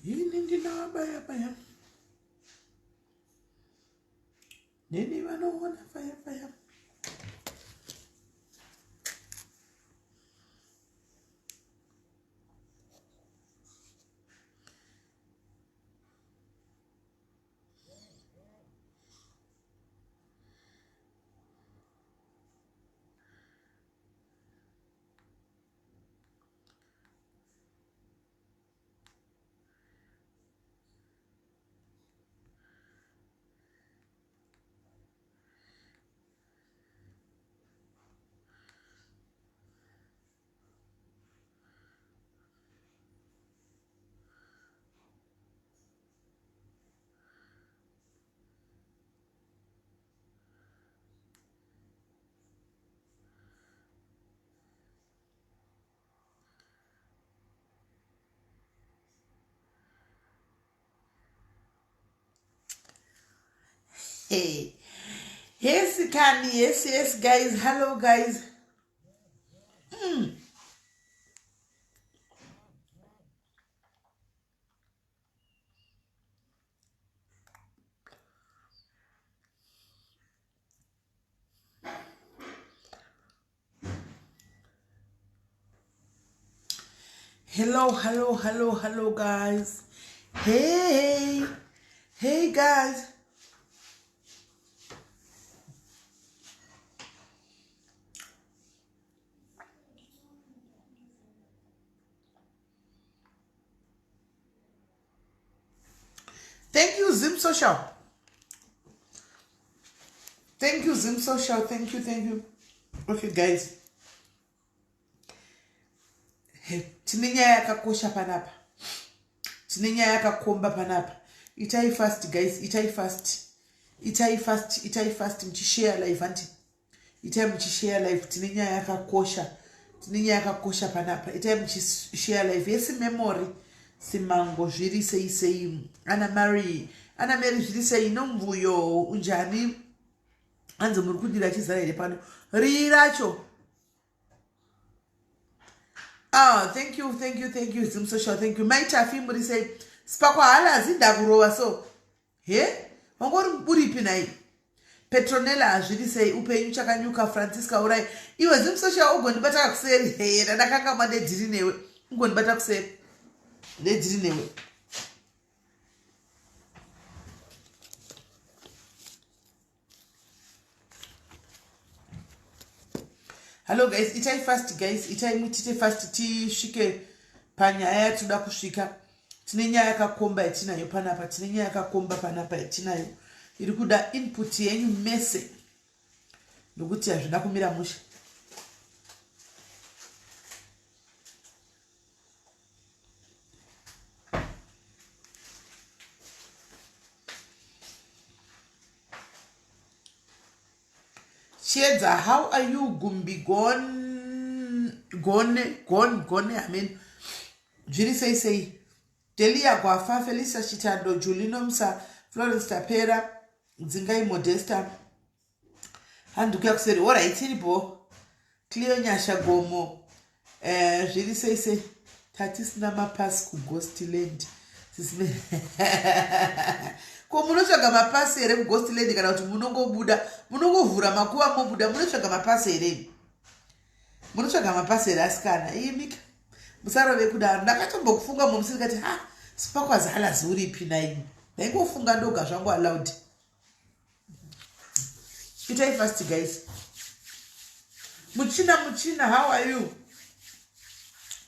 Ini ndinovabaya baya. Neni vanoona faya faya. Hey. Yes, Kani. Yes, yes, guys. Hello, guys. Hello, hello, hello, hello, guys. Hey, hey, guys. Thank you, Zim Social. Thank you, Zim Social. Thank you, thank you. Okay, guys. Tine nyaya yakakosha panapa. Tine nyaya yakakomba panapa. Itai fast, guys. Itai fast. Itai fast. Itai fast. Muchishare live, auntie. Itai muchishare live. Tine nyaya yakakosha. Tine nyaya yakakosha panapa. Itai muchishare live. Yes, memory. Simango zviri sei sei. Ana Mary. Ana Mary zviri sei nomvuyo unjani. Hanzi muri kudira chizara here pano. Rii racho. Ah, thank you, thank you, thank you, Zim Social, thank you. Mai Tafi muri sei? Spakwa halazi ndakurova so. He? Wanga uri uripi nhai? Petronella hazviri sei upenyu chakanyuka Francisca urai. Iwe Zim Social ugondibata kuseri. He, ndakanga ndedhiri newe. Ugondibata kuseri. Ndedhiri newe. Hello guys, itai fast guys, itai mutite fast tisvike panyaya yatinoda kusvika. Tine nyaya yakakomba yatinayo panapa, tine nyaya yakakomba panapa yatinayo iri kuda input yenyu mese nokuti hazvina kumira mushe. Chiedza, how are you? Gumbi gone, gone, gone, gone. I mean, zviri sei sei. Delia Gwafa, Felicia Chitando, Julie Nomsa, Florence Tapera, Dzingai Modesta. Handikuya kuseri. All right, iripo. Cleo Nyasha Gomo. Eh, zviri sei sei. Tatisina mapasi kuGhost Land. Ko munotsvaga mapasi here kuGhost Land kana kuti munongobuda, munongovhura makuva mobuda, munotsvaga mapasi here? Munotsvaga mapasi here asikana? Imika. Musarove kudaro. Ndakatombokufunga mumsi ndikati ha, Spakwazi uripi naimi. Ndaingofunga ndoga zvangu allowed. Itai fast guys. Muchina muchina, how are you?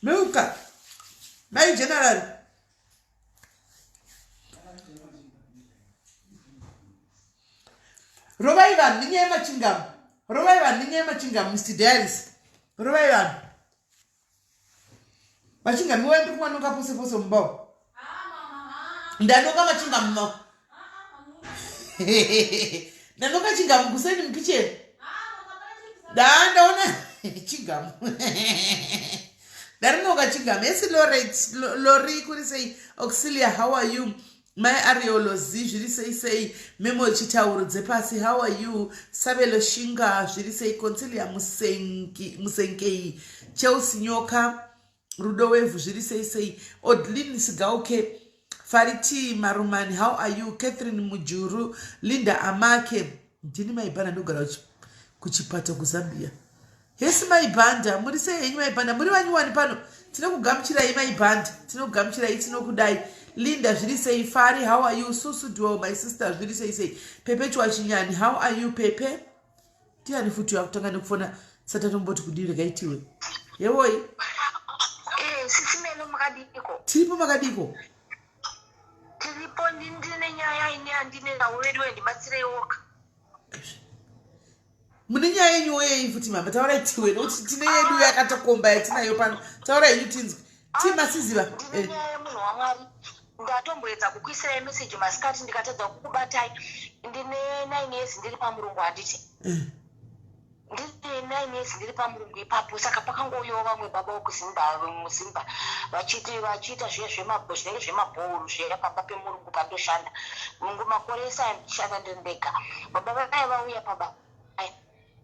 Milka. Mai General. Rovai vanhu nenyaya yemachingamu. Rovai vanhu nenyaya yemachingamu, Mr. Diaries. Rovai vanhu. Machingamu iwayo ndiri kumanoka pose pose mumba umu. Ndanoka machingamu mumba. Ndanoka chingamu kuseni mukicheni. Ndaona chingamu. Ndarinoka chingamu. Yes, Lori kuri sei? Auxilia, how are you? Mai Ariolo Z zviri sei sei? Memo Chitauro dzepasi, how are you? Sabelo Shinga zviri sei? Consilia Musengi Musenkei, Chelsea Nyoka, Rudo Wevhu zviri sei sei? Odlin Sigauke. Fariti Marumani, how are you? Catherine Mujuru, Linda Amake. Ndini Maibanda ndogara kuchipata kuZambia. Hesi Maibanda, muri sei henyu Maibanda? Muri vanyuwani pano. Tinokugamuchirai Maibanda, tinokugamuchirai, tinokudai. Linda, zviri sei? Fari, how are you? Susu Dwell, my sister, zviri sei sei? Pepe Chinyani, how are you Pepe? Ndiani futi yakutanga nekufona satatomboti kudii rekaitiwe. Yewoi. Eh, sisi Melo makadiko? Tiripo makadiko? Tiripo ndine nyaya ine andine nawo vedu ndibatsireiwoka. Mune nyaya yenyu yei futi mama taurai tiwe nokuti tine yedu yakatokomba yatinayo pano taurai henyu tinzwe timasiziva ndine nyaya yemunhu waMwari ndatomboedza kukuisirai meseji masikati ndikatadza kukubatai ndine 9 years ndiri pamurungu handiti ndine 9 years ndiri pamurungu ipapo saka pakangouyawo vamwe baba vekuzimbabwe muzimba vachiti vachiita zviya zvinenge zvemabhouru zviya pamba pemurungu pandoshanda makore ese aya ndichishanda ndiri ndega baba vaya vauya paba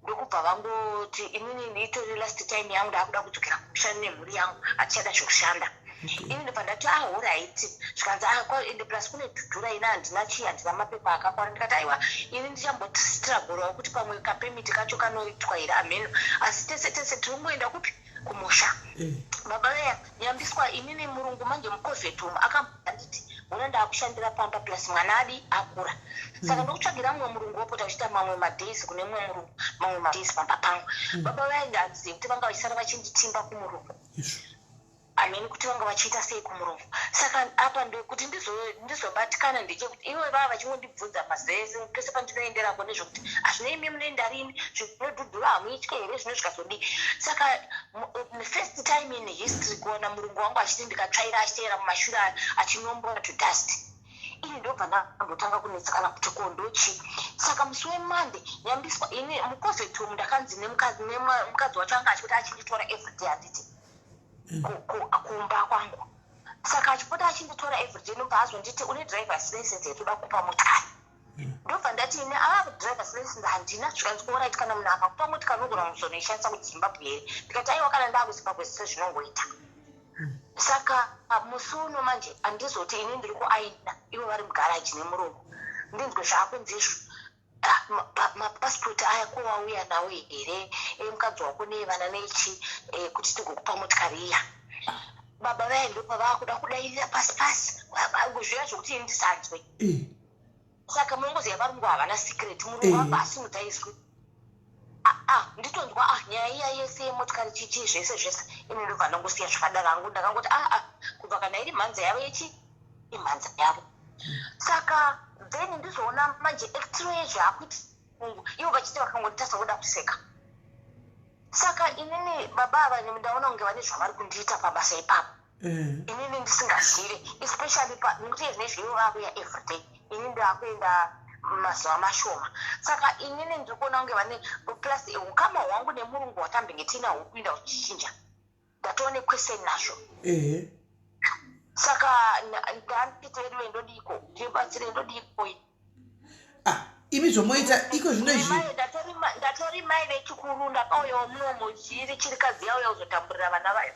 ndokubva vangoti inini itori last time yangu ndaakuda kudzokera kumusha nemhuri yangu hatichada zvokushanda ini ndobva ndati alright zvikanzi ende plus kune dhudhura ina handina chii handina mapepa akakwana ndikati aiwa ini ndichambostrugurawo kuti pamwe kapermit kacho kanoitwa here amheno asi tese tese tiringoenda kupi kumusha baba vaya nyambiswa inini murungu manje mucovet umu akambanditi hona ndaakushandira pamba plus mwana adi akura saka ndokutsvagira mumwe murungu wopota uchiita mamwe madays kune mumwe murungu mamwe madays pamba pangu baba vaya handizivi kuti vanga vachisara vachinditimba kumurungu hameni kuti vanga vachiita sei kumurungu saka apa ndekuti ndizobatikana ndechekuti ivo vava vachingondibvunza mazese pese pandinoenderako nezvekuti hazvino imi munoenda rini zvinodhudhura hamuitye here zvino zvikazodii saka first time in history kuona murungu wangu achiti ndikatsvaira achiteera mumashure achinombora to dust ini ndobva ndambotanga kunetsekana kuti ko ndochi saka musi weMonday nyambiswa ini mucovet umu ndakanzi nemukadzi wacho anga achikuti achinditora everyday handiti kumba kwangu saka achipota achinditora everyday nobva azonditi une drivers license yetoda kupa motikari ndobva ndati ine a drivers license handina zvikanzi alright kana munhu akakupa motikari unogona kuzonoishandisa kuzimbabwe here ndikati aiwa kana ndaakuzimbabwe sezvinongoita saka musi uno manje handizoti ini ndiri kuaina ivo vari mugaraji nemurungu ndinzwe zvaakunzi izvo mapasipoti aya ko wauya nawo here emukadzi wako neevana nechi kuti tigokupa motikari iya baba vaya ndopavaakuda kudairira pasi pasi zviya zvokuti ini ndisanzwe saka munongoziva varungu havana secret murungu amba asimudza izwi nditonzwa a nyaya iya yese yemotikari chichi zvese zvese ini ndobva ndangosiya zvakadaro hangu ndakangoti aa kubva kana iri mhanza yavo yechi imhanza yavo saka then ndizoona manje actiro yezvaakuiti mungu ivo vachiti vakangonditasa voda kuseka saka inini baba ava ndaona kunge vane zvavari kundiita pabasa ipapo inini ndisingazive especially nekuti zvinezvi ivo vakuya everyday ini ndakuenda mazuva mashoma saka inini ndiri kuona kunge vane plus ukama hwangu nemurungu hwatambenge tiinahwo kuinda uchichinja ndatoone question nazvo saka ndanditi vedu vendodiko ndibatsire ndodiko ah imi zvomoita iko zvino izvi ndatori mai vechikuru ndakauyawo munomo chiri chirikadzi yauya kuzotamburira vana vayo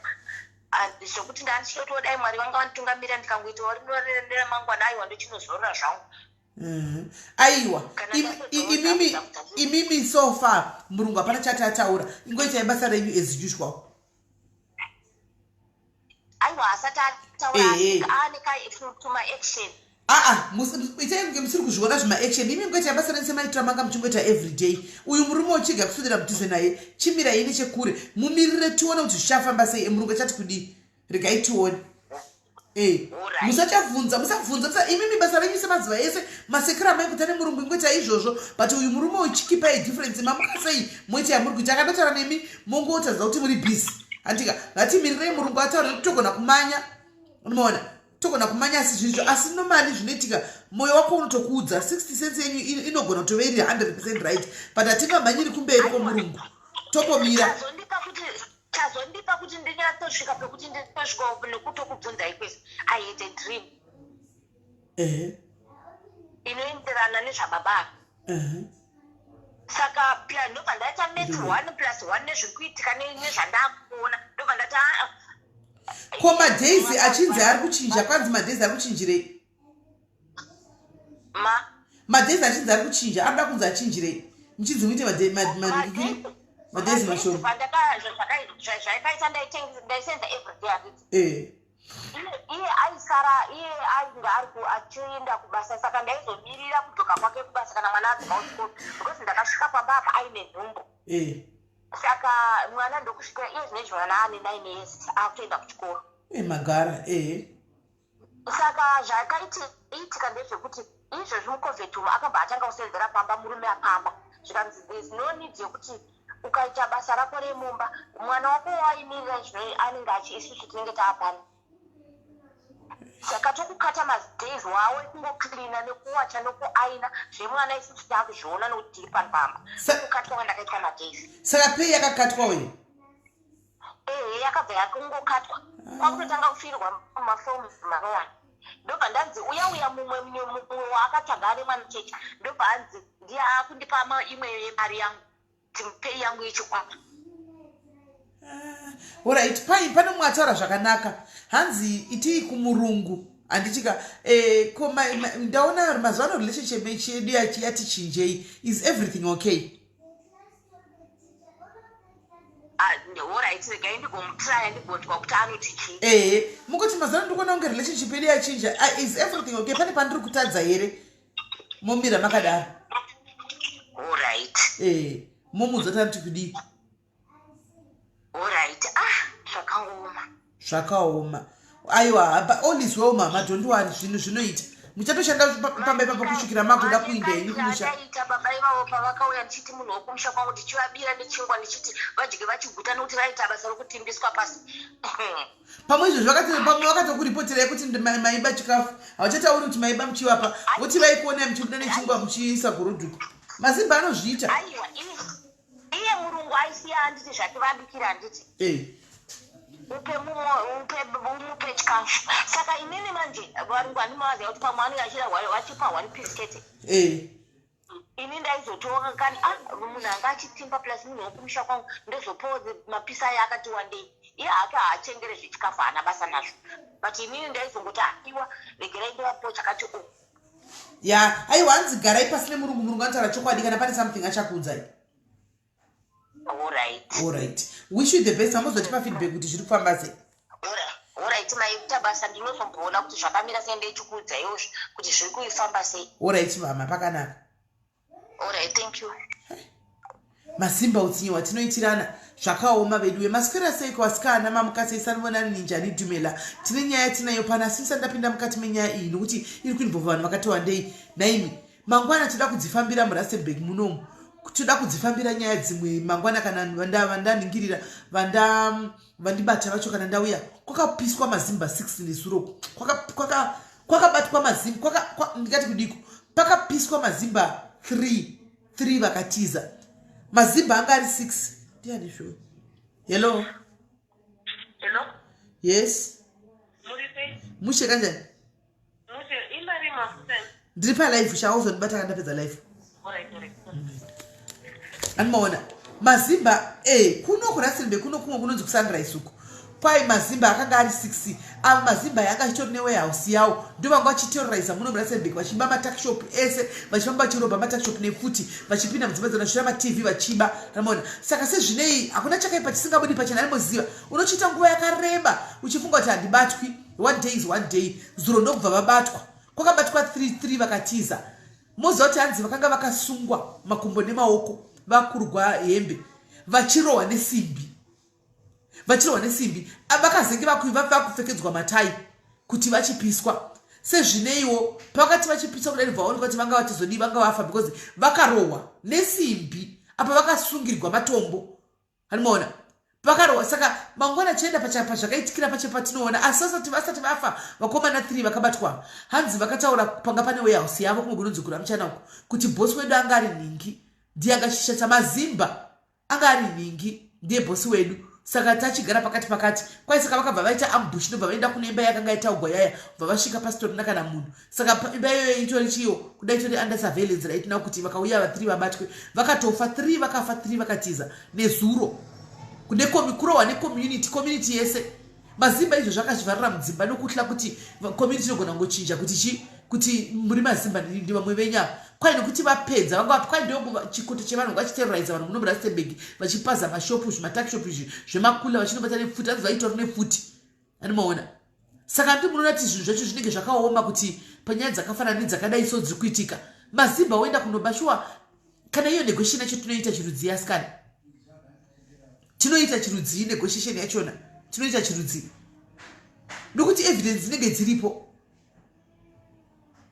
zvokuti ndandichitotodai mwari vanga vanditungamira ndikangoitawo rino neramangwana aiwa ndochinozorora zvangu Aiwa imimi so far murungu hapana chati ataura ingoitai basa renyu as usual aiwa asati ataura ane tuma-action aa itai kunge musiri kuzviona zvimaaction imi ngoitai basa renyu semaitira manga muchingoita everyday uyu murume uchiga kuswedera mudhuze naye chimirai nechekure mumirire tione kuti zvichafamba sei murungu achati kudii regai tione musachabvunza musabvunza imimi basa renyu semazuva ese masekera maikuta nemurungu ingoita izvozvo but uyu murume uchikipai difference mamuka sei moita yamuri kuita akatotaura nemi mongotaridza kuti muri busy handika ngatimirirei murungu ataura nekuti togona kumanya unomaona togona kumanya asi zvirizvo asi normally zvinoitika mwoyo wako unotokuudza 60 cents yenyu inogona kutove iri 100% right but hatingamhanyiri kumberi kwomurungu tombomira chazondipa kuti ndinyatsosvika pekuti nditosvika nekutokubvunzai kwese i had a dream inoenderana nezvababa saka ndobva ndaita math one plus one nezviri kuitika nezvandakuona ndobva ndati aa ko madays achinzi ari kuchinja kwanzi madays ari kuchinjirei Ma Madays achinzi ari kuchinja, anoda kunzi achinjirei? Muchinzi muite madays mashoma. Zvakaita ndaisenza everyday, handiti? Eh. Iye aisara, iye ainge ari achienda kubasa, saka ndaizomirira kudzoka kwake kubasa kana mwana abva kuchikoro, because ndakasvika pamba apa aine nhumbu. Saka mwana ndokusvika iye zvinezvi mwana ane 9 years, akutoenda kuchikoro. Magara eh. Saka zvakaitika ndezvekuti izvozvi muCovid umu akabva atanga kusenzera pamba, murume apamba, zvikanzi there is no need yekuti ukaita basa rako remumba, mwana wako waimirira zvino anenge achi isusu tinenge taapano, saka tokukata madays wawo ekungocleana nekuwacha nekuaina zvemwana, isusu taakuzviona nokuti tiri pano pamba. Kukatwa kwandakaitwa madays. Saka pay yakakatwa uye? Ehe, yakabva yakungokatwa, kwakutotanga kufirwa mafomu manowana. Ndobva ndanzi uya uya mumwe mumwe waakatsvaga ane mwana cheche, ndobva anzi ndiye akundipa imwe yemari yangu, kuti pay yangu ichikwama. Ah, alright, pai pane mumwe ataura zvakanaka, hanzi itii kumurungu, handitika ko ndaona mazuva ano relationship yedu yati chinjei, is everything okay? Alright, regai ndigomutraya, ndigonzwa kuti anoti chii. Ehe, mukuti mazuva ano ndikuona kunge relationship yedu yachinja. Ah, is everything okay? Pane pandiri kutadza here? Momira makadaro. Alright. Mumudza tanti kudii. Alright, ah, zvakaoma. Zvakaoma, aiwa, all is well mama, don't worry, zvinhu zvinoita, muchatoshanda pamba ipapo kusvikira makuda kuinda henyu kumusha. Ndaita baba ivavo pavakauya ndichiti munhu wokumusha kwangu, ndichivabira nechingwa, ndichiti vadye vachiguta, nokuti vaita basa rokutimbiswa pasi. Pamwe izvozvo pamwe vakatokuripoterai kuti maiba chikafu, havachatauri kuti maiba muchivapa, voti vaikuonai muchibuda nechingwa muchiisa kurodhuku. Mazimba anozviita. Aiwa, iye murungu aisiya, handiti, zvake vabikira, handiti? Upe mumwe, upe umupe chikafu. Saka inini manje varungu handimavaziva kuti pamwe anenge achida vachipa one piece chete. Ini ndaizotora kani, ah, munhu anga achitimba plus munhu wokumusha kwangu, ndozopawo mapisi aya akati wandei. Iye hake haachengere zvechikafu, haana basa nazvo, but inini ndaizongoti aiwa, regerai ndivapowo chakati o. Ya, aiwa, hanzi garai pasi nemurungu, murungu anotaura chokwadi, kana pane something achakuudzai. Alright. Alright, wish you the best, amozotipa feedback kuti zviri kufamba sei. Alright, maita basa, ndinozomboona kuti zvakamira sei, ndechikuudzaiwo kuti zviri kuifamba sei. Alright mama, pakanaka. Alright, thank you. Masimba, utsinye hwatinoitirana, zvakaoma veduwe. Maswera sei kuvasikana? Mamuka sei? Sanibonani, ninjani? Dumela. Tine nyaya yatinayo pano, asi ndisati ndapinda mukati menyaya iyi, nokuti iri kuinvolva vanhu vakati wandei naimi, mangwana toda kudzifambira muRustenburg munomu, toda kudzifambira nyaya dzimwe mangwana kana vandaningirira vandibata vacho kana ndauya. Kwakapiswa mazimba 6 nezuro, kwakabatwa mazimba, ndingati kudiko, pakapiswa mazimba 3, 3 vakatiza, mazimba anga ari 6. Ndiani zvo? Hello? Hello? Yes. Muri sei? Mushe, kanjani? Mushe, imari mafuta. Ndiri palive sha, uzondibata kana ndapedza live. Alright. Anomaona mazimba kuno kuRustenburg, kuno kumwe kunonzi kuSunrise uku, kwai mazimba akanga ari 6. Ava mazimba aya anga achitori newarehouse yawo, ndo vanga vachiterroriza muno muRustenburg, vachiba matuckshop ese, vachifamba vachirobha matuckshop nefuti, vachipinda mudzimba dzana vachitora maTV vachiba, ramaona. Saka sezvinei hakuna chakaipa chisingabudi pachena, arimboziva unochiita nguva yakareba uchifunga kuti handibatwi, one day is one day. Zuro ndokubva vabatwa, kwakabatwa 3, 3 vakatiza. Moziva kuti hanzi vakanga vakasungwa makumbo nemaoko, vakurwa hembe, vachirohwa nesimbi, vachirohwa nesimbi, vakazenge vakupfekedzwa matai kuti vachipiswa. Sezvineiwo pakati vachipiswa kudai, vaonekwa kuti vanga vachizodii, vanga vafa because vakarohwa nesimbi apa vakasungirwa matombo, hanimaona, vakarohwa. Saka mangwana chienda pazvakaitikira pacho patinoona, asi vasati vafa, vakomana 3 vakabatwa, hanzi vakataura panga pane warehouse yavo kumwe kunonzi kuramuchana uko, kuti bhosi wedu anga ari nhingi, ndiye anga achishatsa mazimba, anga ari nhingi, ndiye bhosi wedu, saka tachigara pakati pakati kwai. Saka vakabva vaita ambush, ndobva vaenda kune imba yakanga yataugwa yaya, bva vasvika pasitorina kana munhu. Saka imba iyoyo itori chiyo kuda itori under surveillance right now, kuti vakauya va3 vabatwe. Vakatofa, 3 vakafa, 3 vakatiza nezuro. Kune kurohwa necommunity, community yese. Mazimba izvo zvakazvivharira mudzimba nokuhla kuti community inogona kungochinja kuti chi kuti muri mazimba ndivamwe venyu ava. Kwai nokuti vapedza vanga vapi kwai ndo chikoto chevanhu vachiterroriza vanhu muno muRustenburg vachipaza mashopu zvimatakishopu izvi zvemakula vachinobata nepfuti hanzi vaitori nepfuti Anomaona. Saka ndi munoona kuti zvinhu zvacho zvinenge zvakaoma kuti panyaya dzakafanana nedzakadai so dziri kuitika. Mazimba woenda kunoba shuwa kana iyo negotiation yacho tinoita chirudzii asikana? Tinoita chirudzii negotiation yachona? Tinoita chirudzii? Nokuti evidence dzinenge dziripo.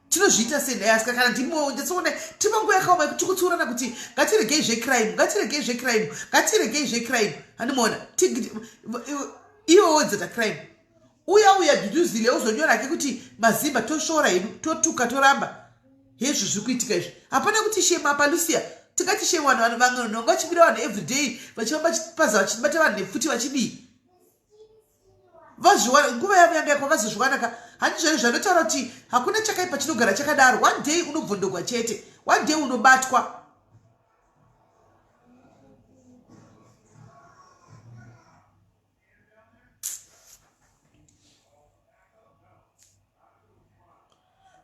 Tinozviita sei nhai asikana kana ndimo ndetsoona tiri panguva yakaoma yekuti tikutsiurana kuti ngatiregei zvecrime, ngatiregei zvecrime, ngatiregei zvecrime. Handimaona. Iwe wedzeta crime. Uya uya Duduzile uzonyora hake kuti mazimba tosvora hedu totuka toramba. Hezvo zviri kuitika izvi. Hapana kuti shema apa Lucia. Tingati shema vanhu vanhu vanhu vanga vachibira vanhu everyday vachifamba vachipaza vachibata vanhu nepfuti vachidii. Vazviwana nguva yavo yanga yakwa vazozviwana ka handizvo here zvanotaura kuti hakuna chakaipa chinogara chakadaro one day unobvondogwa chete one day unobatwa.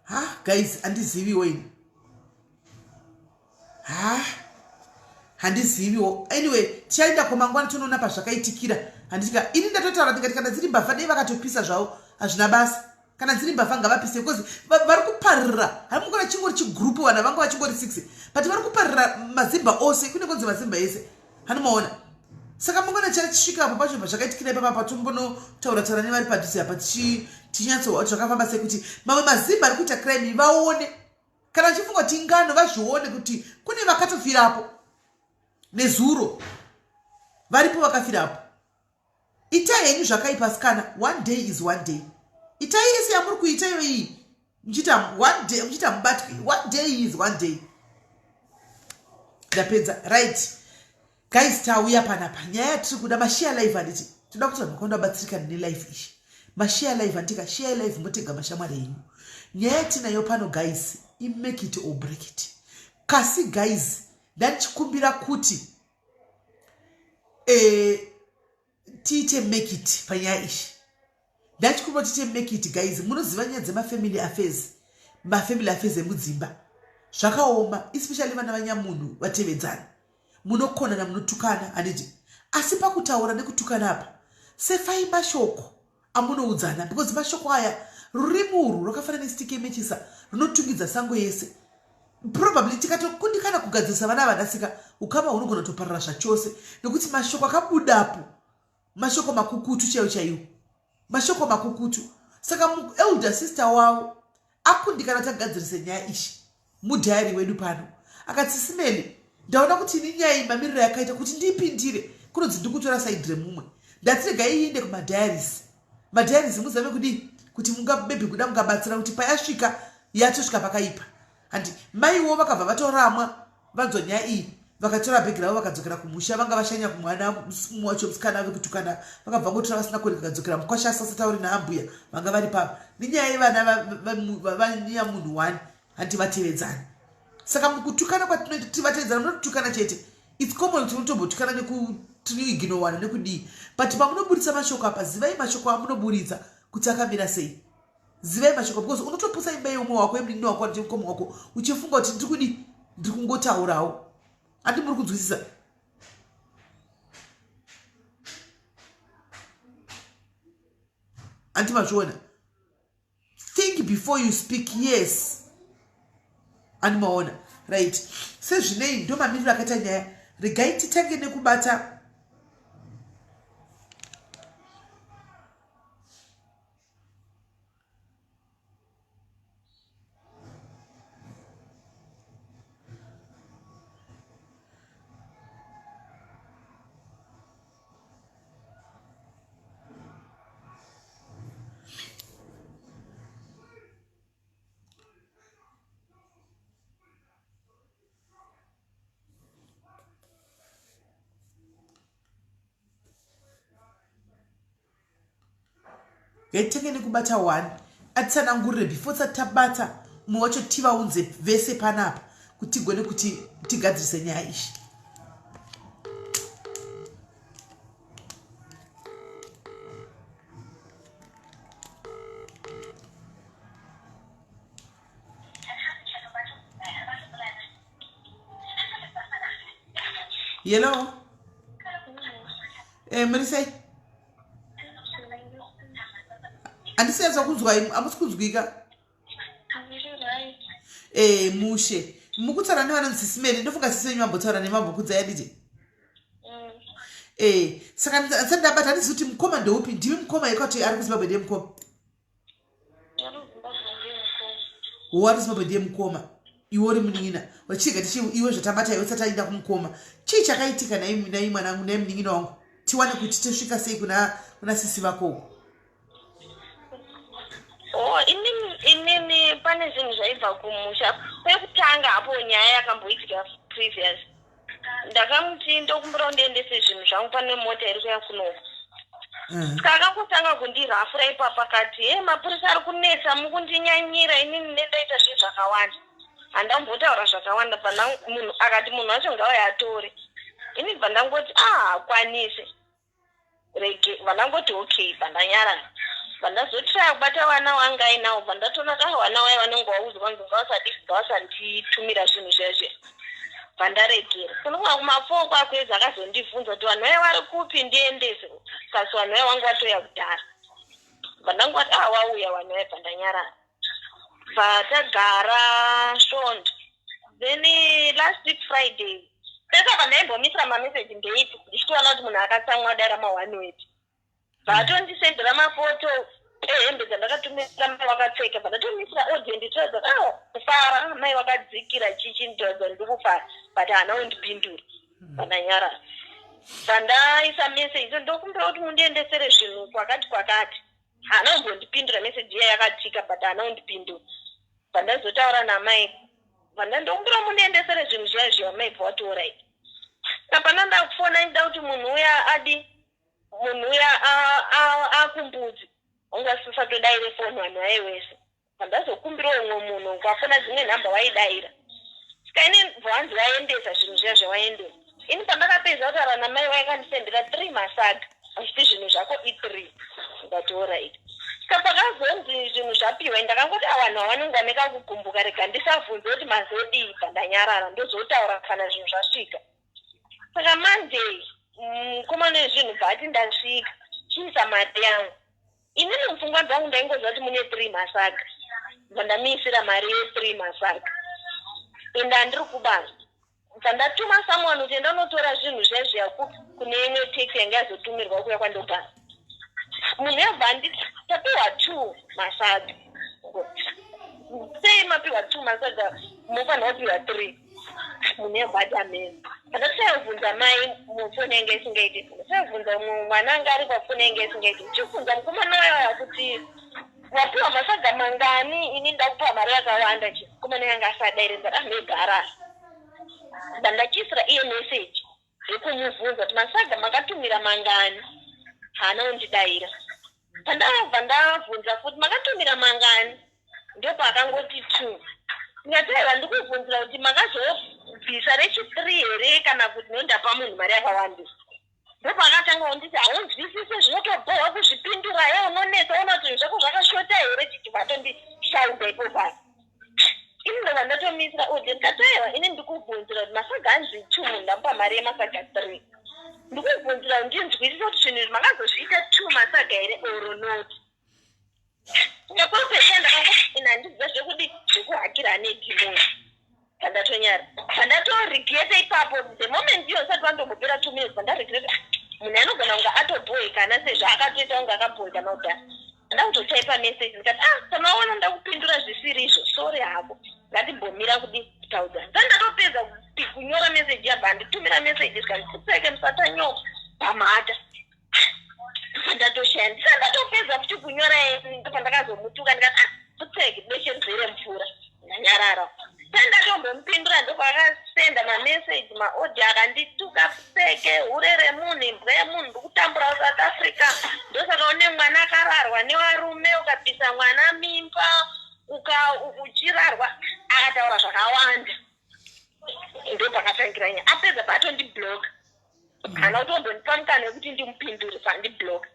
Ha guys handiziviwo ini ha handiziviwo anyway tichaenda komangwana tonoona pazvakaitikira handitika ini ndatotaura ndikati kana dziri mbavha dei vakatopisa zvavo hazvina basa kana dziri mbavha ngavapise because vari kuparira hamukona chingori chigroup vanhu vanga vachingori six but vari kuparira mazimba ose kune kunzi mazimba ese hanomaona saka mangwana chasvika apo pacho pazvakaitikira ipapa patombonotaura taura nevari padhuze apa tichinyatsoa zvakafamba sei kuti mamwe mazimba ari kuita crime vaone kana vachifunga kuti ingano vazvione kuti kune vakatofirapo nezuro varipo vakafirapo Itai henyu zvakaipa asikana one day is one day. Itai yese yamuri kuita iyo iyi muchiita one day muchiita mubatwi one day is one day. Ndapedza right guys tauya panapa nyaya yatiri kuda mashare live handiti toda kuti vanhu vakawanda vabatsirikane nelife iyi mashare live handika share live motega mashamwari enyu nyaya yatinayo pano guys imake it or break it kasi guys ndandichikumbira kuti eh, tiite make it panyaya iyi ndachikumbira tiite make it guys munoziva nyaya dzemafamily affairs mafamily affairs emudzimba zvakaoma especially vana vanyamunhu vatevedzana munokonana munotukana handiti asi pakutaura nekutukana apa sefai mashoko amunoudzana because mashoko aya rurimi urwu rwakafanana nestiki yemechisa runotungidza sango yese probably tikatokundikana kugadzirisa vana vanasika ukama hunogona kutoparara zvachose nekuti mashoko akabudapo mashoko makukutu chaiwo chaiwo mashoko makukutu saka elder sister wavo akundikana tagadzirise nyaya ishi Mudiary wedu pano akati Sisimeli ndaona kuti ini nyaya iyi mamiriro yakaita kuti ndiipindire kunonzi ndikutora side remumwe ndati regai iinde kumadiaries madiaries muzame kudii kuti munga maybe kuda mungabatsira kuti payasvika yatosvika pakaipa handi maiwo vakabva vatoramwa vanzwa nyaya iyi vakatora bhegi ravo vakadzokera kumusha vanga vashanya kumwana mumwe wacho musikana vekutukana vakabva vangotora vasina kuoneka vakadzokera mukwasha asasatauri naambuya vanga vari pava nenyaya yevana vanyamunhu one hanti vatevedzani saka mukutukana kwatinoita tivatevedzana munototukana chete its common kuti munotombotukana nekutinoiginowana nekudii but pamunoburitsa mashoko apa zivai mashoko amunoburitsa kuti akamira sei zivai mashoko because unotopusa imba yeumwe wako yemunin'ina wako kana mukoma wako uchifunga kuti ndiri kudii ndiri kungotaurawo handi muri kunzwisisa handi mazviona think before you speak yes ani maona right sezvinei ndo mamiriro akaita nyaya regai titange nekubata Ngaitenge nekubata one atitsanangurire before tisati tabata umwe wacho tivaunze vese panapa kuti tigone kuti tigadzirise nyaya iyi. Hello. Muri sei? Handisi yatsa kunzwa, hamusi kunzwika. Mushe. Mukutaura nevanonzi Sisi Mary, ndofunga sisi venyu vambotaura nemambokudza yaditi. Saka ndisati ndabata, handisi kuti mukoma ndeupi, ndimi mukoma yekati ari kuZimbabwe ndiye mukoma. Wari Zimbabwe ndiye mukoma, iwe uri munin'ina. Wachiga tichi iwe zvatabata iwe tisati taenda kumukoma. Chii chakaitika nai mwanangu, nai munin'ina wangu? Tiwane kuti tosvika sei kuna sisi vako uko. Oh, inini pane zvinhu zvaibva kumusha. Pekutanga hapo nyaya yakamboitika previous. Ndakamuti ndokumbira undiendese zvinhu zvangu, pane mota iri kuya kunoko. Saka akangotanga kundirafura ipapo, akati, "He, mapurisa ari kunetsa, mukundinyanyira." Inini nendaita zvinhu zvakawanda, handambotaura zvakawanda. Munhu akati munhu wacho ngauye atore. Ini bva ndangoti, "Ah, hakwanisi, rege." Vandangoti, "Okay." Bva ndanyarara, bva ndazotraya kubata vana wanga ainawo, bva ndatoona ka vana wai vanenge vaudzwa kunzi ngavasadi, ngavasanditumira zvinhu zvezve. Bva ndaregera. Kunonga kuma4 kwakwedza akazondibvunza kuti vanhu vai vari kupi, ndiendese kasi. Vanhu vai vangu vatoya kudhara. Bva ndangoti, "Ah, wauya vanhu vai." Bva ndanyarara, bva tagara svondo. Then last week Friday pesa pandaimbomisa mameseji ndeipi, ndichitoona kuti munhu akatsamwa dai rama1 weti, bvatondisendera mafoto ehembe dzandakatumira mai vakapfeka. Bva ndatomisira audio nditoratidza kuti, "Ah, kufara mai vakadzikira chichi." Nditoratidza ndiri kufara, but haana kundipindura. Vandanyarara. Bva ndaisa message, "Ndokumbira kuti mundiendesere zvinhu kwakati kwakati." Haana kumbondipindura. Message iya yakatika, but haana kundipindura. Bva ndazotaura namai, bva ndandokumbira mundiendesere zvinhu zviya zviya. Mai bva wati, "Alright." Saka ndakufona ndida kuti munhu uya adi, munhu uya akumbudzi ungasisatodaire foni vanhu vaye wese. Pandazokumbirawo umwe munhu kwafona dzimwe nhamba waidayira. Saka ini bvanzi vaendesa zvinhu zviya zvawaendesa. Ini pandakapedza kutaura namai, vaikandisendera three masaga achiti zvinhu zvako i3. Ndati, "Alright." Saka pakazonzi zvinhu zvapiwa, ndakangoti, "Avanhu havanenge vaneka kugumbuka, rega ndisavhunze kuti mazodii." Pandanyarara, ndozotaura kana zvinhu zvasvika. Saka manje mukomana wezvinhu bva ati, "Ndasvika, chiisa mari yangu." Inini mupfungwa dzangu ndaingoziva kuti mune three masaga. Bva ndamiisira mari yethree masaga, ende handiri kubasa. Bva ndatuma someone kuti enda unotora zvinhu zviya zviya kune imwe taxi yanga yazotumirwa kuya kwandogara. Munhu yabva anditi, "Tapiwa two masaga." Sei mapiwa two masaga? Mufanira kupiwa three. Munhu yabva ati ameni. Pandasayobvunza mai, mufoni yange isingaiti. Ndasayobvunza umwe mwana anga ari pafoni, yange isingaiti. Ndichibvunza mukomana waya kuti wapiwa masaga mangani, ini ndakupiwa mari yakawanda chi. Mukomana yanga asadaire. Ndati, "Amegarara." Ndandachiisira iye message yekumubvunza kuti masaga makatumira mangani. Haana kundidayira. Pandabva ndabvunza futi, "Makatumira mangani?" Ndopaakangoti, "Two." Ndikati, "Aiwa, ndikubvunzira kuti makazobvisa rechi3 here kana kuti nondapa munhu mari yakawandisa?" Ndopaakatanga kunditi, "Haunzwisise, zvinotobhohwa kuzvipindura, he unonetsa, ona kuti zvinhu zvako zvakashota here?" Chichibva atondishaudha ipo pasi. Ini ndobva ndatomisira audio, ndikati, "Aiwa, ini ndikubvunzira kuti masaga anzi two, munhu ndamupa mari yemasaga three. Ndikubvunzira kuti ndinzwisise kuti zvinhu izvi makazozviita two masaga here or not?" Ndakopesha, ndakangoti ini handiziva zvekudi zvekuhakira nedhimoni. Pandatonyara, pandatoregreta ipapo, the moment iyo usati wandombopera 2 minutes, pandaregreta, munhu anogona kunge atobhoekana sezvo akatoita kunge akabhoekana kudhara. Ndakutotaipa message ndikati, "Ah, samaona ndakupindura zvisiri izvo, sorry hako, ngatimbomira kudi kutaudzana." Sa ndatopedza kunyora message, yabva anditumira message zvikanzi, "Pfutseke musatanyoko pamhata." Ndatoshaya, ndisa ndatopedza futi kunyora, pandakazomutuka ndikati, "Ah, pfutseke beshe mvura." Ndanyarara. Sandatombomupindura, ndopaakasenda mameseji, maaudio, akandituka, "Pfutseke, hure remunhu, imbwa yemunhu, ndikutambura kuSouth Africa, ndosaka une mwana akararwa nevarume, ukabvisa mwana mimba uchirarwa." Akataura zvakawanda. Ndopakatangira nyaya. Apedza paatondibloka, kana kutombondipa mukana wekuti ndimupindure, pandibloka.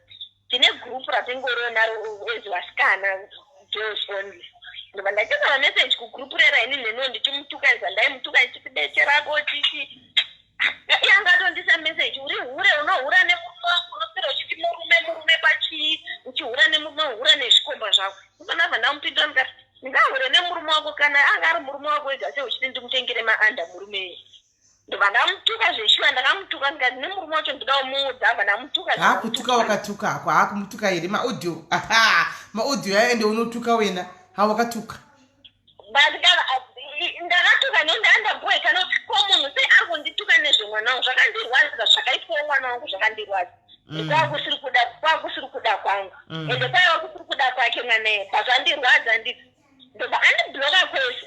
Tine gurupu ratingoriwo naro as vasikana, girls only. Ndobva ndachiisa mameseji kugurupu rera ini neniwo ndichimutuka zvandaimutuka, ndichiti beche rako chichi. Iye anga atondisa message, uri hure, unohura nemurume wangu, unoswera uchiti murume murume pachii, uchihura nemurume, uhura nezvikomba zvako. Ndobva ndamupindura ndikati, ndingahure nemurume wako kana anga ari murume wako wega sei uchiti ndimutengere maanda murume iye. Ndobva ndamutuka zveshuwa, ndakamutuka ndikati nemurume wacho ndoda kumuudza, abva ndamutuka. Haa, kutuka wakatuka hako. Haa, kumutuka here? Maaudio, aha, maaudio aya, ende unotuka wena. Ha, wakatuka. But kana ndakatuka nendandabhoe kana ko munhu sei ari kundituka nezvemwana wangu, zvakandirwadza zvakaitwawo mwana wangu, zvakandirwadza. Kwakusiri kuda, kwakusiri kuda kwangu. Ende kwaiva kusiri kuda kwake mwana iye, pazvandirwadza ndobva andibloka kwese,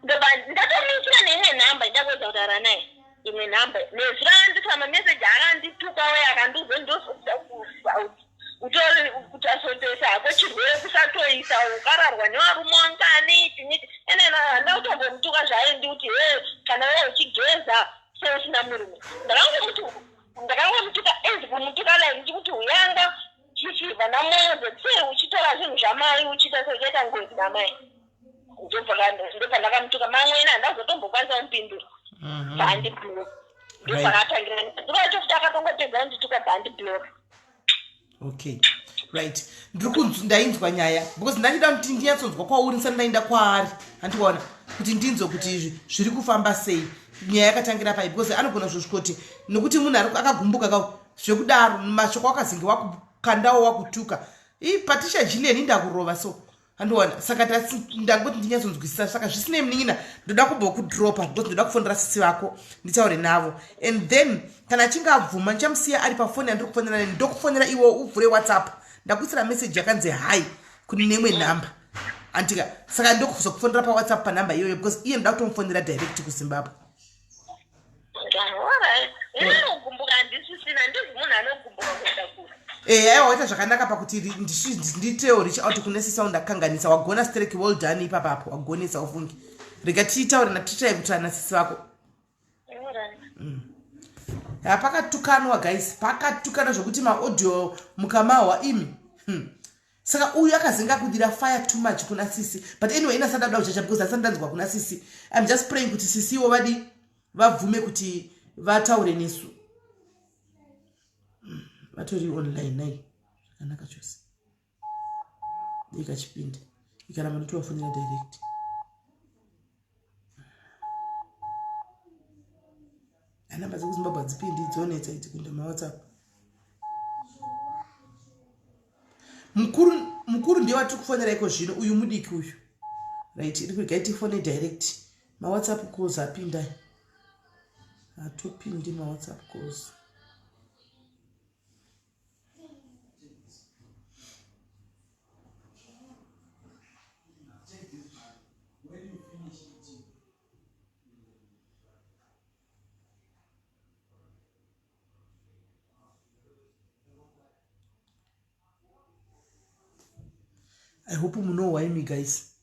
ndobva ndatomuitira neimwe nhamba, ndakuedza kutaura naye imwe nhamba nezuro, akandisa mameseji, akandituka uye akandiudza ndozokuda kufa, utori kutasotesa hako chirwere kusatoisa, ukararwa nevarume wangani, chinyiti. Ene handina kutombomutuka zvaendi kuti he kana we uchigeza seusina murume. Ndakangomutuka as kumutuka like ndichikuti uyanga chichibva namoze sei uchitora zvinhu zvamai, uchiita seuchaita ngozi namai. Ndobva ndakamutuka mamwena, handazotombokwanisa kumupindura. Bvaandibloka, ndopakatangira ndikacho futi, akatongopedza kundituka bvaandibloka. Okay, right, ndiri kunzwa, ndainzwa nyaya because ndachida kuti ndinyatsonzwa kwauri ndisati ndaenda kwaari, handikuona kuti ndinzwe kuti izvi zviri kufamba sei, nyaya yakatangira pai, because anogona kuzosvikoti nekuti munhu ari akagumbuka ka zvekudaro, mashoko akazinge wakukandawo wakutuka i Patricia Gillian indakurova so, handiona. Saka ndangoti ndinyatsonzwisisa. Saka zvisinei, munin'ina, ndoda kubva kudropa because ndoda kufonera sisi vako nditaure navo, and then kana achinge abvuma ndichamusiya ari pafoni yandiri kufonera neni, ndokufonera iwo uvhure WhatsApp. Ndakuisira meseji yakanzi hi kune neimwe nhamba, andika. Saka ndokuzokufonera paWhatsApp panhamba iyoyo because iye ndoda kutomufonera direct kuZimbabwe. Alright, inogumbuka handisisina, ndizi munhu anogumbuka kuenda kure. Aiwa, waita zvakanaka pakuti nditewo reach out kune sisi ndakanganisa. Wagona stereki, well done ipapapo, wagonesa ufungi. Rega tiitaure natitrai kutaura nasisi vako. Alright. Ha, pakatukanwa guys, pakatukanwa zvokuti maaudio mukamahwa imi. Saka uyu akazinga kudira fire too much kuna sisi, but anyway inasada kuda kuchacha because asati ndanzwa kuna sisi. I'm just praying kuti sisi iwo vadi vabvume kuti vataure nesu. Vatori online nai, zvakanaka chose. Ikachipinda ikaramba ndotovafonera direct. Anamba dzekuZimbabwe hadzipindi, dzonetsa idzi kuenda maWhatsApp. Mukuru, mukuru ndiye watiri kufonera iko zvino, uyu mudiki uyu. Right, iri kuregai tifone direct. MaWhatsApp calls apinda, hatopindi maWhatsApp calls. I hope munohwa imi guys.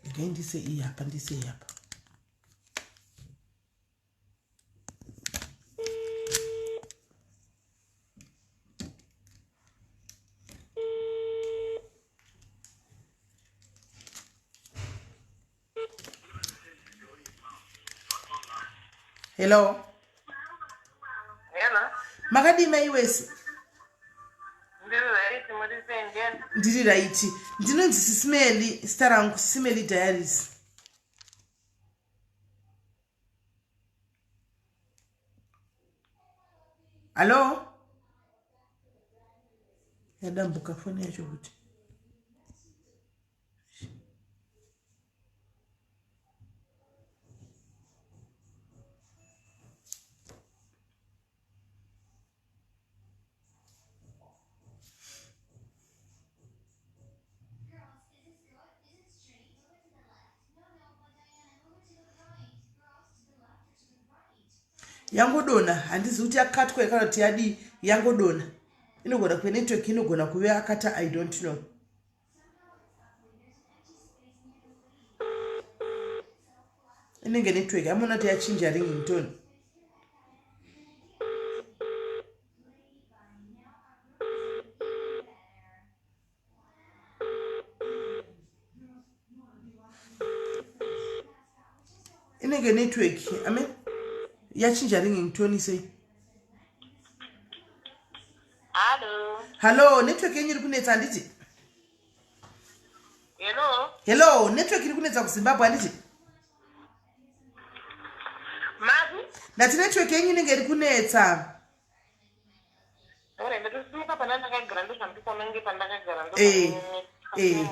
Regai ndise iyi apa, ndise iyi apa. Hello. Hello. Makadii maiwesi? Ndiri right, muri sei ndiyani? Ndiri right, ndinonzi Sisimeli, zita rangu Sisimeli Diaries. Hallo, yadambuka foni yacho kuti. Yangodona, handizivi kuti yakatwa kana kuti yadii, yangodona. Inogona kuve network, inogona kuve akata, I don't know. Inenge network, amona kuti yachinja ringing tone. Inenge network. Amen. Yachinja ringing tone sei? Hallo. Hallo, network yenyu iri kunetsa handiti? Hello. Hello, network iri kunetsa kuZimbabwe handiti? Mati? Ndati network yenyu inenge iri kunetsa. Ore ndakasimuka pana ndakagara ndozvandikuona nge pandakagara Eh. Eh.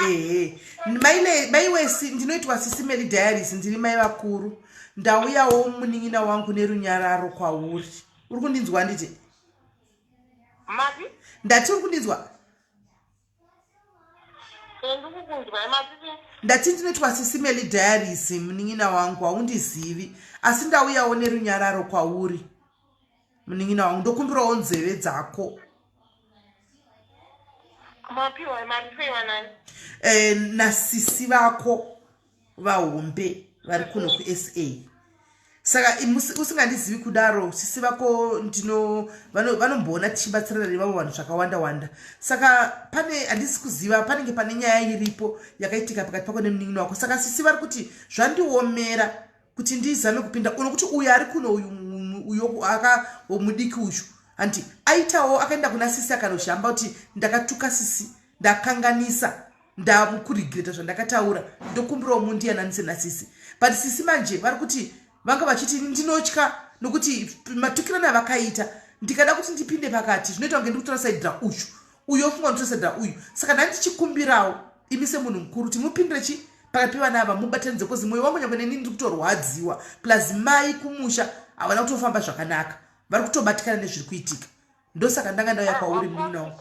Ehe. Maile maiwesi ndinoitwa Sisi Mary Diaries ndiri mai vakuru. Ndauyawo munin'ina wangu nerunyararo kwauri. Uri kundinzwa handiti? Mati? Ndati uri kundinzwa? Ndati ndinoitwa Sisi Meli Diaries munin'ina wangu haundizivi asi ndauyawo nerunyararo kwauri munin'ina wangu ndokumbirawo nzeve dzako. Mapiwa mari sei vanani? Eh, nasisi vako vahombe vari kuno kuSA saka usingandizivi kudaro sisi vako ndino vanomboona tichibatsirana nevamwe vanhu zvakawanda wanda saka pane handisi kuziva panenge pane nyaya iripo yakaitika pakati pako nemunin'ina wako saka sisi vari kuti zvandiomera kuti ndizame kupinda uno kuti uyo ari kuno uyu uyo aka mudiki uyu hanti aitawo akaenda kuna sisi akanoshamba kuti ndakatuka sisi ndakanganisa ndakuregreta zvandakataura ndokumbirawo mundiyananise nasisi but sisi manje vari kuti vanga vachiti ndinotya nokuti matukirano avakaita ndikada kuti ndipinde pakati zvinoita kunge ndikutora saidira uyu uyu ofunga ndikutora saidira uyu saka ndani ndichikumbirawo imi semunhu mukuru kuti mupindire chi pakati pevana ava mubatanidze kozi mwoyo wangu nyangwe neni ndiri kutorwadziwa plus mai kumusha havana kutofamba zvakanaka vari kutobatikana nezviri kuitika ndosaka ndanga ndauya kwauri munin'ina wangu.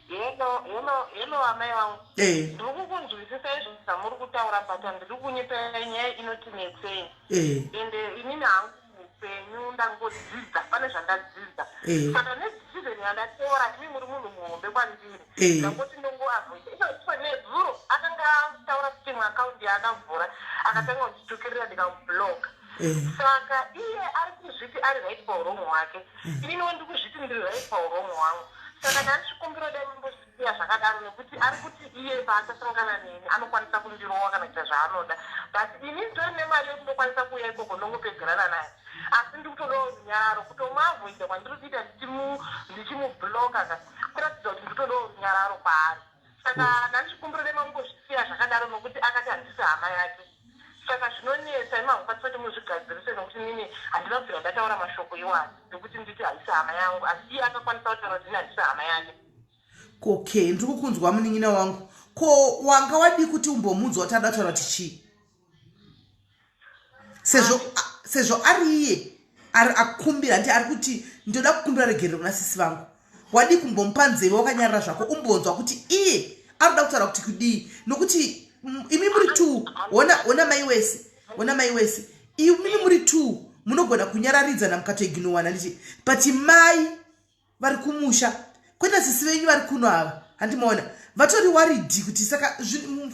Hello, hello, hello amai vangu. Eh. Ndiri kukunzwisisa izvo zvamuri kutaura but handiri kunyeperai nyaya inoti netsei. Eh. Ende inini hangu upenyu ndangodzidza pane zvandadzidza. Eh. Saka nedecision yandatora imi muri munhu muhombe kwandiri. Eh. Ndangoti ndongoavoida. Izvo nezuro akanga ataura kuti imwe account yaakavhura akatanga kunditukirira ndikamublock. Eh. Saka iye ari kuzviti ari right pauromo hwake. Ininiwo ndiri kuzviti ndiri right pauromo hwangu. Saka ndandichikumbira dai mumbozvisiya zvakadaro nekuti ari kuti iye paachasangana neni anokwanisa kundirowa kana kuita zvaanoda. But ini nditori nemari yekuti ndokwanisa kuuya ikoko ndongopedzerana naye. Asi ndiri kutodawo runyararo. Kutomuavoida kwandiri kuita ndichimubloka ka kuratidza kuti ndiri kutodawo runyararo kwaari. Saka ndandichikumbira dai mangozvisiya zvakadaro nokuti akati handisi hama yake. Saka zvinonetsa imi hamukwanisi kuti muzvigadzirise nokuti inini handina kubvira ndataura mashoko iwayo ekuti nditi haisi hama yangu asi iye akakwanisa kutaura kuti ini handisi hama yake. Okay, ndiri kukunzwa munin'ina wangu. Ko wanga wadii kuti umbomunzwa kuti ada kutaura kuti chii? Sezvo sezvo ari iye ari akumbira ndi ari kuti ndoda kukumbira regerero kuna sisi vangu. Wadii kumbomupa nzeve wakanyarara zvako umbonzwa kuti iye ari kuda kutaura kuti kudii nokuti imi muri two hona hona mai wese hona mai wese imi muri two munogona kunyararidzana mukatoiginowana nditi but mai vari kumusha kwete sisi venyu vari kuno ava handimaona vatori worried kuti saka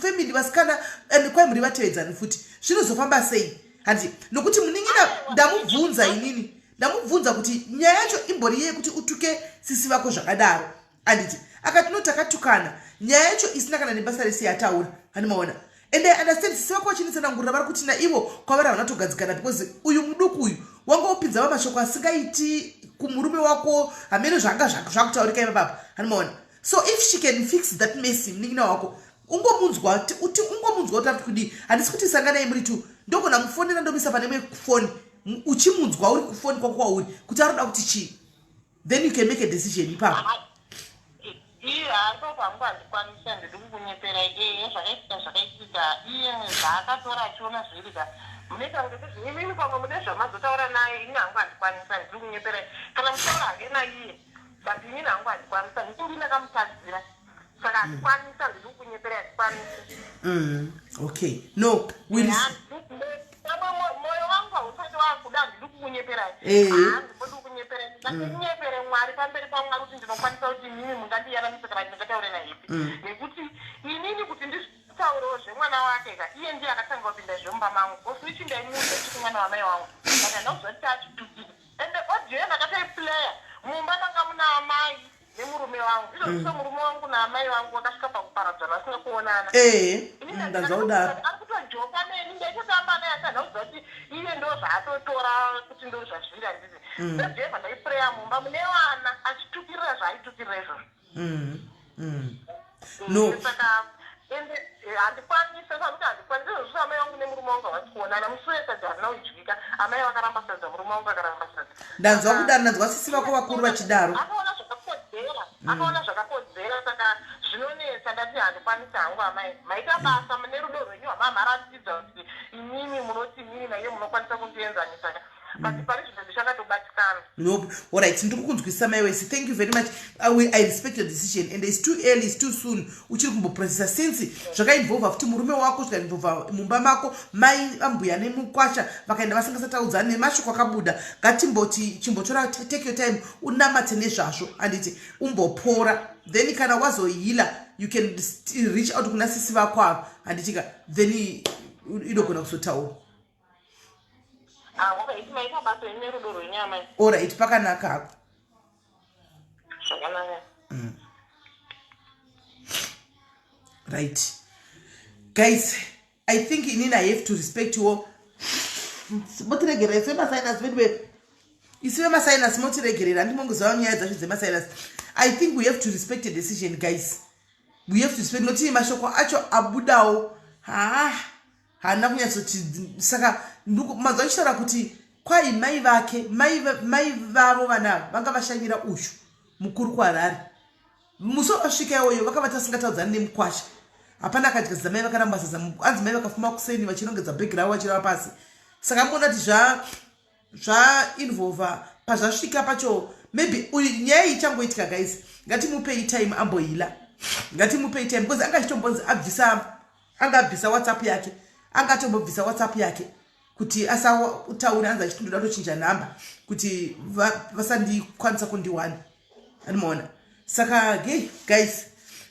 family vasikana and kwai muri vatevedzani futi zvinozofamba sei handi nokuti munin'ina ndamubvunza inini ndamubvunza kuti nyaya yacho imbori yei kuti utuke sisi vako zvakadaro anditi akati no takatukana nyaya yacho isina kana nebasa rese yataura handimaona and I understand sisi vako vachinitsanangurira vari kuti naivo kwavari havana kutogadzikana because uyu muduku uyu wanga wopinza vamashoko asingaiti kumurume wako hameno zvanga zvakutaurika ipapapa handimaona so if she can fix that mess munin'ina wako ungomunzwa uti ungomunzwa kuti ari kudii handisi kuti sanganai muri two ndogona mufonera ndomisa pane imwe foni uchimunzwa uri kufoni kwako kwauri kuti ari kuda kuti chii then you can make a decision ipapo. Iye haasi pangu handikwanisi handidi kukunyeperai ehe zvakaitika zvakaitika iye zvaakatora achiona zviri ka munoita kunge imimi pamwe mune zvamazotaura naye ini hangu handikwanisi handidi kukunyeperai kana muchitaura hake naiye but inini hangu handikwanisi handiti ndini ndakamutadzira saka handikwanisi handidi kukunyeperai handikwanisi. Okay no we Moyo wangu hausati wakuda handidi kukunyeperai handimbodi kukunyeperai ndingakunyepere Mwari pamberi paMwari kuti ndinokwanisa kuti inini mungandiyanamise kana ndingataure naHappy nekuti inini kuti nditaurewo zvemwana wake ka iye ndiye akatanga kupinda zvemumba mangu of which ndaimuudza chiti mwana wamai wangu but handina kuziva kuti achitudii ende audio yandakatoiplaya mumba manga muna amai nemurume wangu izvozvo murume wangu naamai vangu vakasvika pakuparadzana vasina kuonana. Ee, ndanzwa kudaro. Ari kutojoka neni ndaitotamba naye. yacho handina kuziva kuti iye ndo zvaatotora kuti ndo zvazviri handiti mm. sejeva ndaipreya mumba mune vana achitukirira zvaaitukirira izvozvo mm. Mm. No saka ende eh, handikwanise sakuti handikwanise izvozvo amai vangu nemurume wangu havasi kuonana musi uye sadza harina kudyika amai vakaramba sadza murume wangu akaramba sadza ndanzwa kudaro ndanzwa sisi vako vakuru vachidaro akaona zvakakodzera akaona zvakakodzera saka zvinonetsa ndati handikwanisi hangu amai maita basa mune rudo rwenyu hwamamaratidza kuti imimi munoti imimi naiye munokwanisa kundienzanisa but pari zvino ndichakatobatikana No, all right, ndiri kukunzwisisa mai wese. Thank you very much. I, will, I respect your decision and it's too early, it's too soon. Uchiri kumboprocessa since zvakainvolva futi murume wako zvikainvolva mumba mako mai ambuya nemukwasha vakaenda vasingasataudzani nemashoko akabuda. Ngatimboti chimbotora take your time unamate nezvazvo anditi umbopora then kana wazohila you can reach out kuna sisi vako ava handitika then inogona kuzotaura. Ah, alright, maita basa ine rudo rwenyu amai. Alright, pakanaka hako. Zvakanaka. Right. Guys, I think inini I have to respect you all. Motiregerera isu vemasinus vedu vedu. Isu vemasinus motiregerera handimongoziva nyaya dzacho dzemasinus. I think we have to respect the decision guys. We have to respect nokuti mashoko acho abudawo. Haa. Haana kunyatsoti saka manzwa achitaura kuti kwai mai vake mai, mai vavo vana ava vanga vashanyira uyu mukuru kuharare musi wavasvika iwoyo vakavati vasingataudzani nemukwasha hapana akadya zidza mai vakaramba sadza anzi mai vakafuma kuseni vachirongedza bhegi ravo vachirava pasi saka muona kuti zva zvainvolva pazvasvika pacho maybe uyu nyaya iyi ichangoitika guys ngatimupei time ambohila ngatimupei time because anga achitombonzi abvisa anga abvisa whatsapp yake anga atombobvisa whatsapp yake kuti asataure anzi achiti ndoda kutochinja nhamba kuti vasandikwanisa kundiwana animaona saka ge guys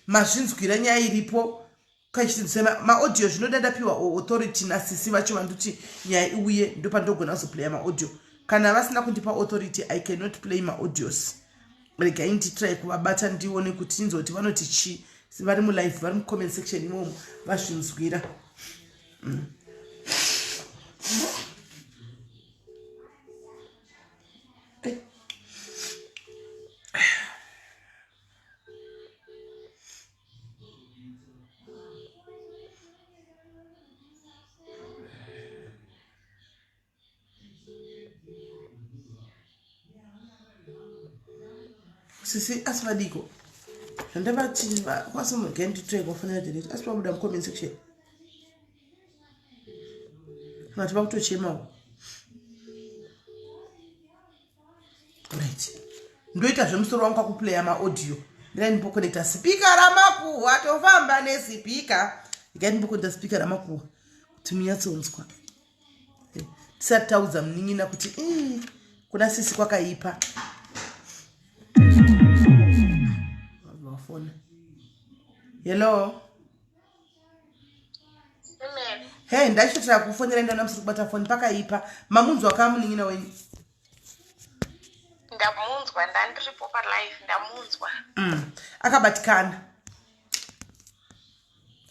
mazvinzwira nyaya iripo kachitidzisema maaudio zvinoda ndapiwa authority nasisi vacho vandoti nyaya iuye ndopandogona kuzoplaya maaudio kana vasina kundipa authority i cannot play maaudios regai nditry kuvabata ndione kuti tinzwe kuti vanoti chii vari mulive vari mucomment section imomo vazvinzwira mm. Sisi asi vadiko zvandavati kwasi mugenditrek wafanira delete asi vabuda mucomment section kana kuti vakutochemawo right ndoita zvemusoro wangu kwakuplaya maaudio ndira ndimbokonekta sipika ramakuhwa tofamba nesipika ikai ndimbokonekta sipika ramakuhwa kuti munyatsonzwa tisati taudza munin'ina kuti kuna sisi kwakaipa vafona hello he ndachitotira kufonera ndaona musiri kubata foni pakaipa mamunzwa ka munin'ina wenyu ndamunzwa ndandiripo palife ndamunzwa mm. akabatikana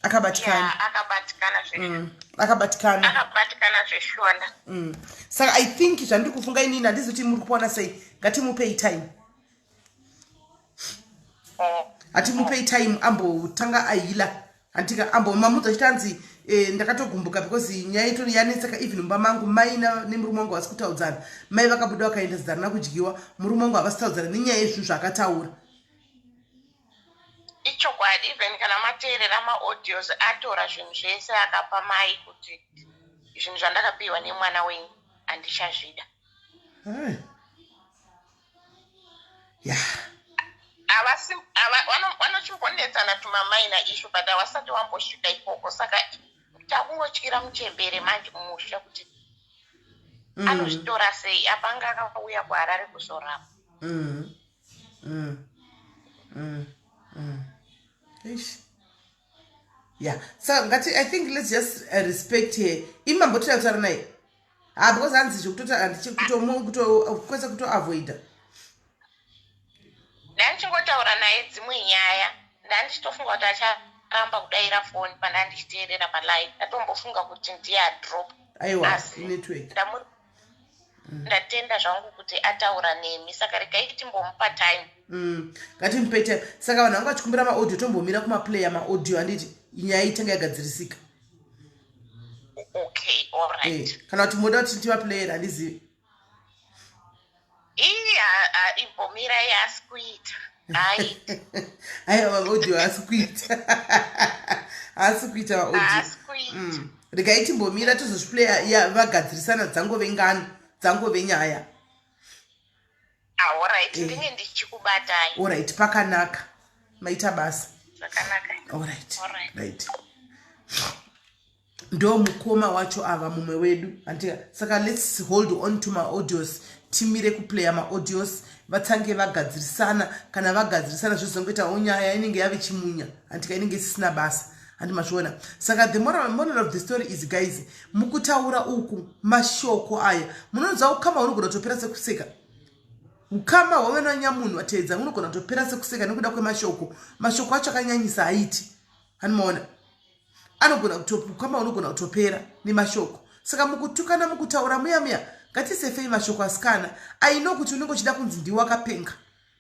akabatikana akabatikana mm. akabatikana akabatikana zveshuwa mm. saka i think zvandiri kufunga inini handizi kuti muri kuona sei ngatimupei time oh. hatimupei time ambotanga ahila handika ambomamudza achiti anzi eh, ndakatogumbuka because nyaya itori yanetseka even mumba mangu mai nemurume wangu havasi kutaudzana mai vakabuda vakaenda zidza rina kudyiwa murume wangu havasi kutaudzana nenyaya yezvinhu zvaakataura Ichokwadi even kana mateerera maaudios atora zvinhu zvese akapa mai kuti zvinhu zvandakapiwa nemwana wenyu handichazvida. Hey. Yeah. Havasi vanochimbonetsana tumamaina issue but havasati vambosvika ikoko saka takungotyira muchembere manje mumusha kuti anozvitora sei apa anga akauya kuHarare kuzorapwa. Eish. Yeah. So ngati I think let's just respect her. Imi mambotira kutaura naye. Ah because hanzi zvekutota handichikutomu kuto kwese kuto avoida. Ndandichingotaura naye dzimwe nyaya ndandichitofunga kuti acharamba kudaira foni pandandichiteerera palive ndatombofunga kuti ndiye adrop. Aiwa, network. Ndatenda zvangu kuti ataura nemi, saka regai timbomupa time. Ngatimupe time. Saka vanhu vanga vachikumbira maaudio, tombomira kumaplayer maaudio, handiti? Nyaya itanga yagadzirisika. Okay, alright. Kana kuti moda kuti tivaplayera, handizivi. Ii, imbomirai, haasi kuita, aiti. Aiwa, maaudio haasi kuita, haasi kuita maaudio. Haasi kuita. Regai timbomira, tozozviplaya ya vagadzirisana, dzangove ngano, dzangove nyaya. Alright. Ndinge ndichikubatai. Alright, pakanaka, maita basa. Zvakanaka. Alright. Alright. Right, ndo mukoma wacho ava mumwe wedu, handika? Saka let's hold on to maaudios, timire kuplaya maaudios, vatsange vagadzirisana. Kana vagadzirisana, zvizongoitawo nyaya inenge yave chimunya, handika? Inenge isisina basa, handi mazviona? Saka the moral of the story is, guys, mukutaura uku mashoko aya, munoziva ukama hunogona kutopera sekuseka. Ukama hwave nanyamunhu vateedza hunogona kutopera sekuseka nekuda kwemashoko. Mashoko acho akanyanyisa, haiti, hanimaona? Anogona ukama unogona kutopera nemashoko. Saka mukutukana, mukutaura muya muya, ngatisefei mashoko asikana. Aino kuti unenge uchida kunzi ndiwe wakapenga,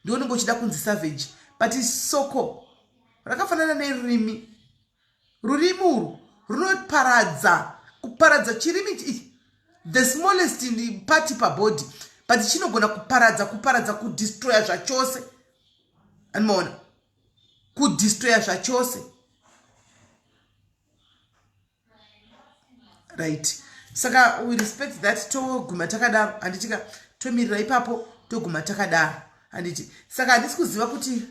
ndiwe unenge uchida kunzi savage, but soko rakafanana nerurimi. Rurimi urwu runoparadza, kuparadza. Chirimi the smallest part pabody, but chinogona kuparadza, kuparadza, kudestroya zvachose, anomaona? Kudestroya zvachose. Right, saka we respect that, toguma takadaro, handitika? Tomirira ipapo, toguma takadaro, handiti? Saka handisi kuziva kuti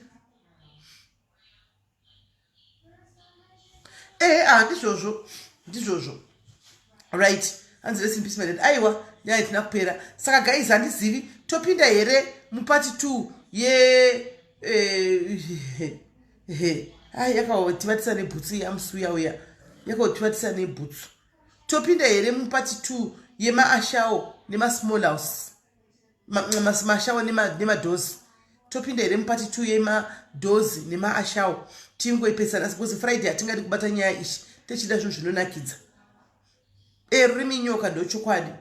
ehe, ah, ndizvozvo, ndizvozvo. Right, hanzi rest in peace, my dad. Aiwa, nyaya itina kupera. Saka guys, handizivi, topinda here mupart 2 ye he? Ai, yakaotivatisa nebhutsu yamusi uya uya, yakaotivatisa nebhutsu. Topinda here mupart 2 yemaashawo nemasmall house, mashawo nemadoors? Topinda here mupart 2 yemadoors nemaashawo? Tingoipesana because Friday hatingadi kubata nyaya ishi, techida zvinhu zvinonakidza. Rurimi nyoka, ndochokwadi.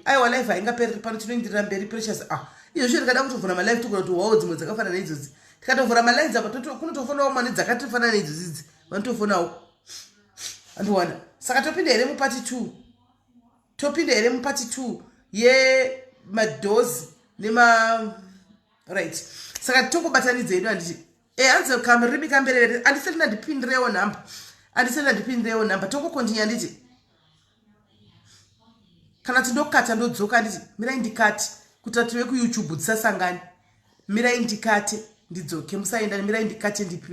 Aiwa, live haingapereri pano, tinoenderera mberi, Precious. Ah, izvozvo ndikada kutovhura malive, togona kuti wawo dzimwe dzakafanana neidzodzi. Tikatovhura malines apa, kunotofonawo mane dzakatofanana neidzodzi idzi, vanotofonawo, andiwana. Saka topinda here mupart 2? Topinda here mupart 2 yemadoors nema? Right, saka tongobatanidza yedu, handiti? Hanzi kamurimi kamberevere. Andisati ndandipindirewo nhamba, andisati ndandipindirewo nhamba. Tongokontinya, handiti? Kana tindokata, ndodzoka, handiti? Mirai ndikati kuitira tive kuYouTube, dzisasangani. Mirai ndikate, ndidzoke, musaenda. Mirai ndikate, ndidzoke.